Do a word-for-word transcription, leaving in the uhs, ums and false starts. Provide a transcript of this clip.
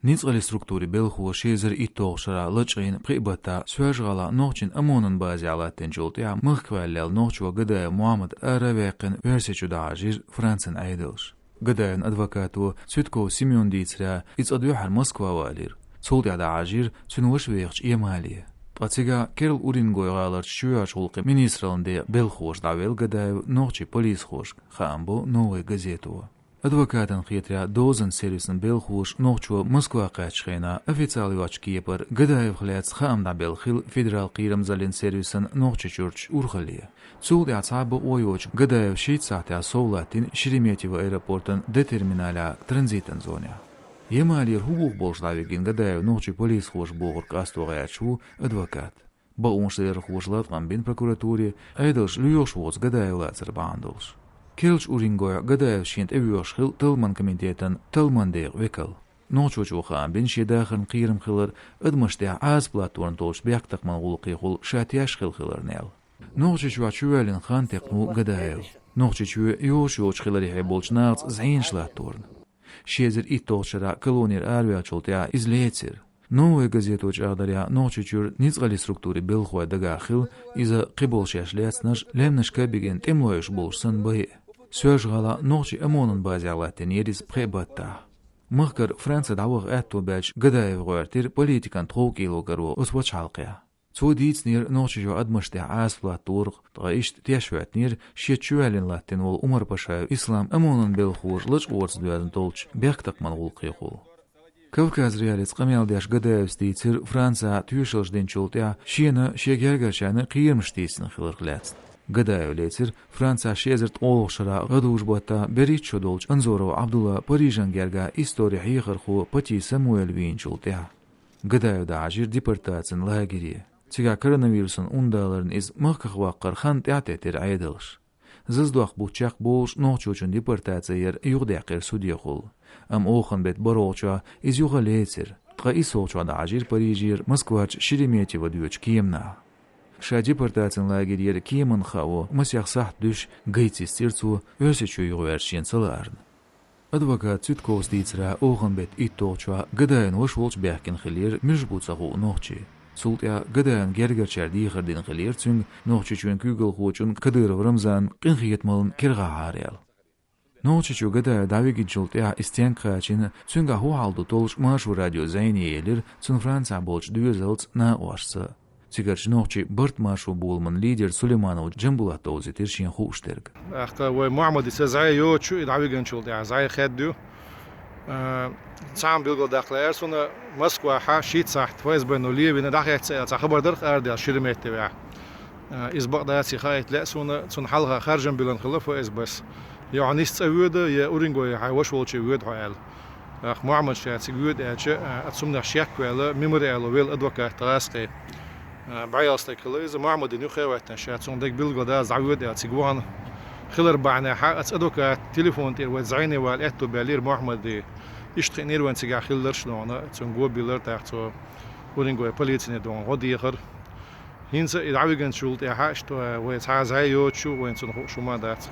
Ницкъаллин структурийн белхахоша ши эзар итталгӀачу шарахь лачкъийна пхи баттахь Соьлжа-ГӀалахь нохчийн ОМОН-ан базехь латтийначул тӀаьхьа махка ваьлла Ӏаьдалан нохчо Гадаев Мухьаммад араваьккхина Оьрсийчу дӀахьажийра Францин Ӏедалш. Гадаевн адвокато Цветков Семёна дийцарехь, иза цкъа дуьххьара Москва валийра. Цул тӀаьхьа дӀахьажийра цуьнан ваша вехачу Ямале. Ткъа цигахь керла Уренгой гӀаларчу чоьхьарчу гӀуллакхийн министраллин декъан белхахоша дӀавелла Гадаев нохчийн полисхошка, хаам бо «Новая газета». Адвокатан хетарехь, дозанан сервисан белхахоша нохчо Москва кхаьчначу хенахь официалан йоцчу кепара Гадаевх лаьцна хаам дӀабелла хилла федералан кхерамзаллин сервисан Нохчийчуьрчу урхалле. Цул тӀаьхьа цхьа а бакъо йоцуш Гадаев шийтта сахьтехь сов латтийна Шереметьево аэропортан Д-терминалехь транзитан зонехь. Ямалера хӀун гӀуллакх болуш дӀавигина Гадаев нохчийн полисхоша бохург къасто гӀерташ ву адвокат. Бакъонаш ларъярхоша латкъам бина прокуратуре, Ӏедалш лоьхуш воцу Гадаев лацар бахьана долуш. Керлачу Уренгойхь Гадаев шена тӀевоьхуш хилла талламан комитетан талламан декъан векал. Нохчочо хаам бина шен дахарна кхерам хилар, адамашна тӀехь Ӏазап латторна долчу бехктакхаман гӀуллакхехула ша тешна хилла хиларна аьлла. Нохчийчохь чувоьллина хан текхна ву Гадаев. Нохчийчоь йозуш йоцуш хиларехьа болчу нахаца зӀенаш латторна. Ши эзар итталгӀачу шарахь колонера араваьллачул тӀаьхьа иза лецира. «Новая газето» чӀагӀдарехь, Нохчийчуьра ницкъаллин структурийн белхахойн дагахь хилла иза кхиболу шаьш лецнарш лаьмнашка а бигина тӀемалойш болуш санна байа. Соьлжа-ГӀалахь нохчийн ОМОН-ан базехь латтийнера иза пхи баттахь. Махкара Франце дӀаваха аьтто баьлча, Гадаев гӀоьртира политикан тховкӀело каро оцу пачхьалкхехь. Цо дийцинера Нохчийчохь адамашна тӀехь Ӏазап латторах, ткъа иштта теш хӀоьттинера шеца чувоьллина латтийна волу Умарпашаев Ислам ОМОН-ан белхахоша лачкъорца доьзна долчу бехктакхаман гӀуллакхехула. Кавказ.Реалиица къамел деш Гадаевс дийцира, Францехь тоьшаллаш динчул тӀаьхьа шена, шен гергарчарна кхерамаш тийсина хиларх лаьцна. Гадаев лецира Францехь ши эзар ткъолгӀачу шарахь гӀадужу баттахь берхӀитта шо долчу Анзоров Ӏабдулла Парижан гергахь историн хьехархо Пати Самуэль вийначул тӀаьхьа. Гадаев дӀахьажийра депортацин лагере. Цигахь коронавирусан ун даларна иза махках ваккхаран хан тӀаьхьатеттира Ӏедалша. Зазадоккху бутт чекхболуш нохчочун депортаци яр юхадаьккхира судехула. Амма оханан беттан бархӀолгӀачохь иза юха лецира, ткъа иссалгӀачохь дӀахьажийра Парижера Москварчу Шереметьево доьдучу кеманахь. Ша депортацин лагере яр кеманна хаа масех сахьт дуьсуш гайцистира цо, Оьрсийчу юхаверза шена ца лаарна. Адвокат Цветковс дийцарехь, оханан беттан итталгӀачохь Гадаевн ваша волчу баьхкина хиллера муьлш бу ца хуу нохчи. Цул тӀаьхьа Гадаевн гергарчара дехар дина хиллера цуьнга Нохчийчоьнан куьйгалхочунна Кадыров Рамзанна къинхетамаллин кергахьара аьлла. Нохчийчу Гадаев дӀавигначул тӀаьхьа и стенга кхачийна, цуьнгахь хӀун хьал ду толлуш Маршо радио зӀене елира цуьнан Францехь болчу доьзалца, накъосташца. Цигарчу нохчийн «Барт-маршо» боламан лидера Сулейманов Джамбулата довзийтира шена хууш дерг. ТӀаккха вай Мухьаммаде сан зӀе йоцуш ю, и дӀавигначул тӀаьхьа зӀе хаьдда ю. А, цхьаъ-м билгалдаккха лаьара суна, Москвахь шийтта сахьт ФСБ-но левина дӀахецна аьлла цхьа хабар дара-кх арадаьлла Шереметьевехь. А, иза бакъ дац, и хаийта лаьа суна, цунна хьалха харжам биллина хилла ФСБ-с. Я хьо нисса цӀа воьду, я Уренгойхьа ваша волчу воьду хьо аьлла. ТӀаккха Мухьаммад ша цига воьду аьлча, а, цу хӀуманах шек а ваьлла, мемориало велла адвокат гӀазкхий. А, бӀе ялх стаг хилла иза, Мухьаммадна юххе а хӀоьттина, ша цунна дерг билгалдала дӀавоьду аьлла цига вахана хилар бахьанехь, оцу адвоката телефон тӀера вай зӀене вала аьтто баьллера Мухьаммаде. Иштта хиънера вайна цигахь хилларш а, цунна го биллира тӀаккха цо, Уренгойн полицина дуьхьал гӀо дехар. ХӀинца и дӀавигначул тӀаьхьа иштта вай цхьа а зӀе йоцуш ю, вайна цунна хууш хӀума дац.